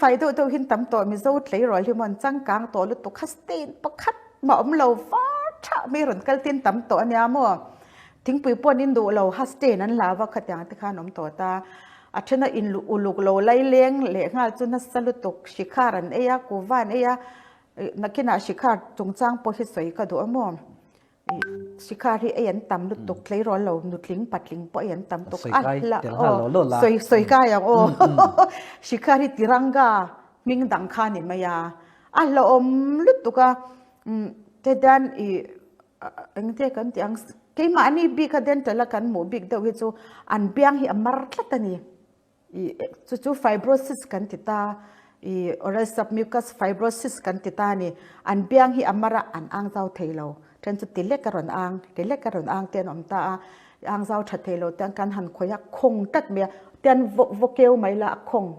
fai deuh deuh hin tam tawh Mizo tleirawl hi maw an changkang tawh lutuk kha stain pakhat mah awm lo var thah mai rawn kal tin tam tawh ania maw. Thingpui pawh an in duh lo ha stain an hlau a khatiang te khan awm tawh ta. A then a in uluk lo laileng leh nghal chu nasa lutuk shikhar an ei a kuva an ei a nakinah shikhar chungchang pawh hi sawi ka duh a maw. Shikhar hi ei an tam lutuk tleirawl lo nutling patling pawh ei an tam tuk a hla aw sawi sawi kai ang aw shikhar hi tiranga hming dang kha ni mai a a hlauhawm lutuk a tihian ih engte kan tih ang keimahni bik a dental a kan hmuh bik deuh hi chu an biang hi a mar tlat a ni. I chu chu fibrosis kan ti ta i oral submucous fibrosis kan ti ta a ni. An biang hi a mar a, an ang zau thei lo. Then chu ti lek a rawn ang, ti lek a rawn ang te an awm ta a. Ang zau tha thei lo te an kan han khawih a, khawng tlat mai a. Tian vaw vaw keu mai la a khawng,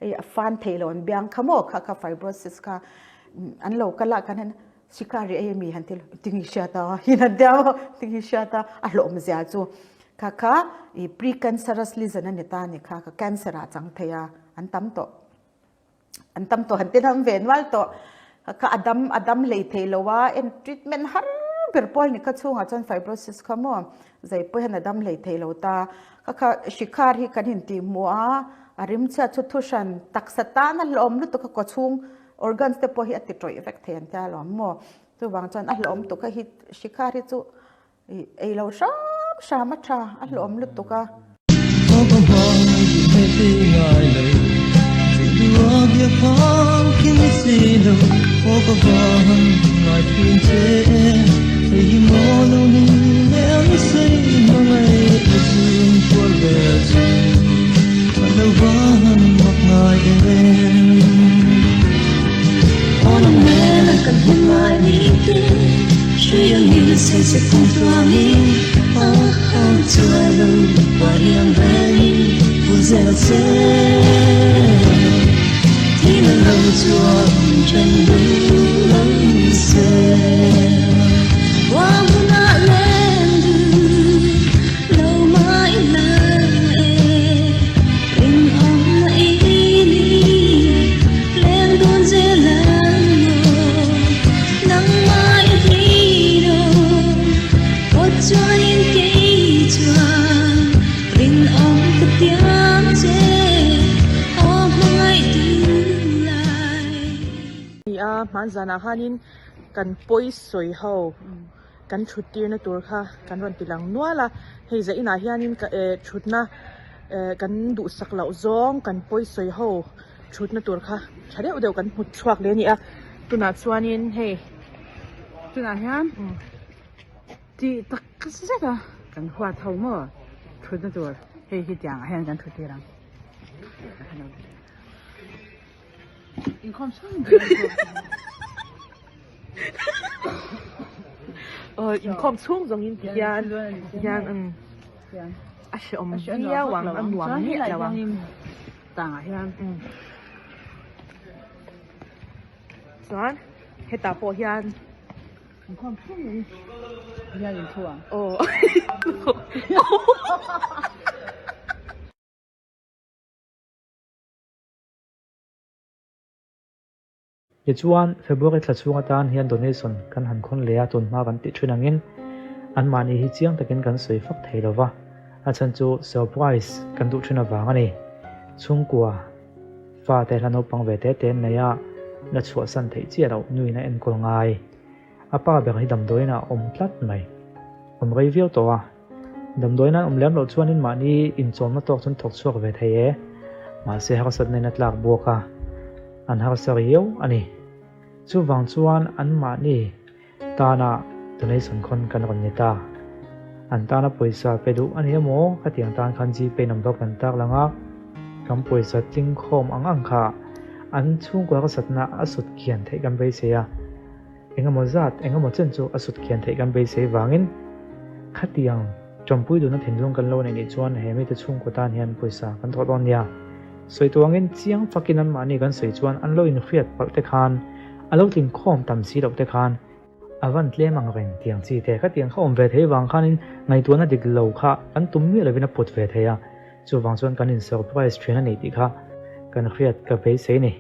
hei a fan thei lo an biang kha maw kha kha fibrosis kha an lo kal a kan han Sikari ei ami han ti lo, tingi hriat a, hin han tia maw, tingi hriat a, a hlawm zia chu. Kha kha i precancerous lesion a ni ta a ni kha, ka cancer ah chang thei a, an tam tawh. An tam tawh han ti ram ve nual tawh. Kha kha a dam a dam hlei thei lo a, en treatment har ber pawh a ni kha chhungah chuan fibrosis kha maw, zei pawh hian a dam hlei thei lo ta. Kha kha shikhar hi kan intihhmuh a, a rimchhiat chu thuhran taksa tan a hlawm lutuk a kawchhung Organs te pawh hi a ti tawih vek thei an tia alawm maw? Chuvang chuan a hlawm tuk a hi Shikhar hi chu ei lo hram hram a tha a hlawm lutuk a. Nia, hmanzanah khanin kan pawi sawi ho kan thut tirna tur kha kan rawn ti lang nual a, hei zah inah hianin ka eh thutna eh kan duhsak loh zawng kan pawi sawi ho thutna tur kha tha deuh deuh kan hmu chhuak leh a ni a, tunah chuanin hei tunah hian tih tak zet a kan huat ho maw thutna tur hei hi tiang ah hian kan thut tir ang. Inkhawm chhung Aw inkhawm chhung zawng in ti hian hian um a hreawm viau ang a nuam miah lo ang tangah hian um chuan hetah pawh hian inkhawm chhung in hian in thu ang aw Tichuan, February thla chhung atan hian donation kan han khawn leh a, tun hma kan tih thin angin anmahni hi chiang takin kan sawi fak thei lo va, a chhan chu surprise kan duh thin avang a ni. Chhungkua fate hla naupang ve te te an nei a, la chhuahsan theih chiah loh nuin a enkawl ngai. A pa ber hi damdawiin ah a awm tlat mai. Awm rei viau tawh a. Damdawiin an awm lem loh chuanin mahni inchawmna tawk chuan thawk chhuak ve thei e. Mahse harsatna in a tlak buak a, an harsa riau a ni. Chuvang chuan an mahni tana donation khawn kan rawn ni ta. An tana pawisa pe duh a ni emaw khatiang tan khan Gpay number kan tak lang a, kan pawisa tling khawm ang ang kha an chhungkaw harsatna a sut kian theih kan beisei a. Engemaw zat, engemaw chen chu a sut khian theih kan beisei vangin khatiang tawmpui duhna thinlung kan lo neih nih chuan he mite chhungkaw tan hian pawisa kan thawh dawn nia. Sawi tu angin chiang fakin anmahni kan sawi chuan an lo inhriat palh te khan, a lo tling khawm tam si loh te khan a van tlem ang reng tiang chi te khatiang kha awm ve thei vang khanin ngaihtuahna dik lo kha kan tum miah lovin a put ve thei a, chuvang chuan kan in surprise thin a ni tih kha kan hriat ka beisei ni.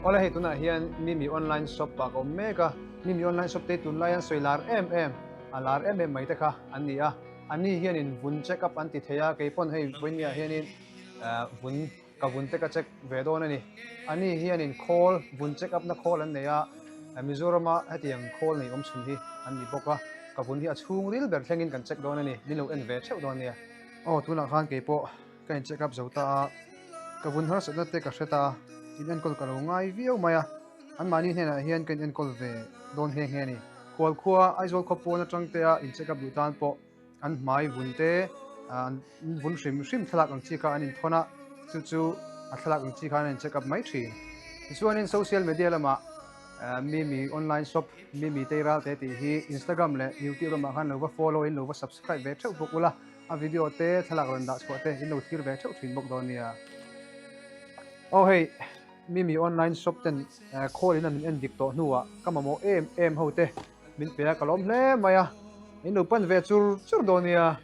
Awle hei tunah hian Mimi online shop ah ka awm mek a, Mimi online shop te hi tunlai an sawi lar em em, a lar em em mai te kha an ni a, ani hianin vun check up an ti thei a, keipawn hei vawinia hianin vun ka vun te ka check ve dawn a ni. Ani hianin khawl, vun check up na khawl an nei a, Mizorama hetiang khawl nei awm chhun hi an ni bawk a, ka vun hi a chhung ril ber thlengin kan check dawn a ni, min lo en ve theuh dawn nia. Aw tunah khan keipawh ka in check up zo ta a, ka vun harsatna te ka hre ta a, in enkawl ka lo ngai viau mai a, anmahni hnenah hian ka in enkawl ve dawn nghe nghe a ni. Khualkhua Aizawl khawpawn atang te a in check up duh tan pawh an hmai vun te an vun hrim hrim thlalak ang chi kha an inthawn a, chu chu a thlalak ang chi khan an in check up mai thin. Tichuanin social media lamah Mimi online shop Mimi Teiral te tih hi Instagram leh YouTube lamah khan lo va follow in lo va subscribe ve theuh bawk ula, a video te thlalak rawn dah chhuah te in lo thlir ve theuh thin bawk dawn nia. Aw hei Mimi online shop ten call in a min en dik tawh hnuah ka mamawh em em ho te Min pe a, ka lawm hle mai a, in lo pan ve chur chur dawn nia.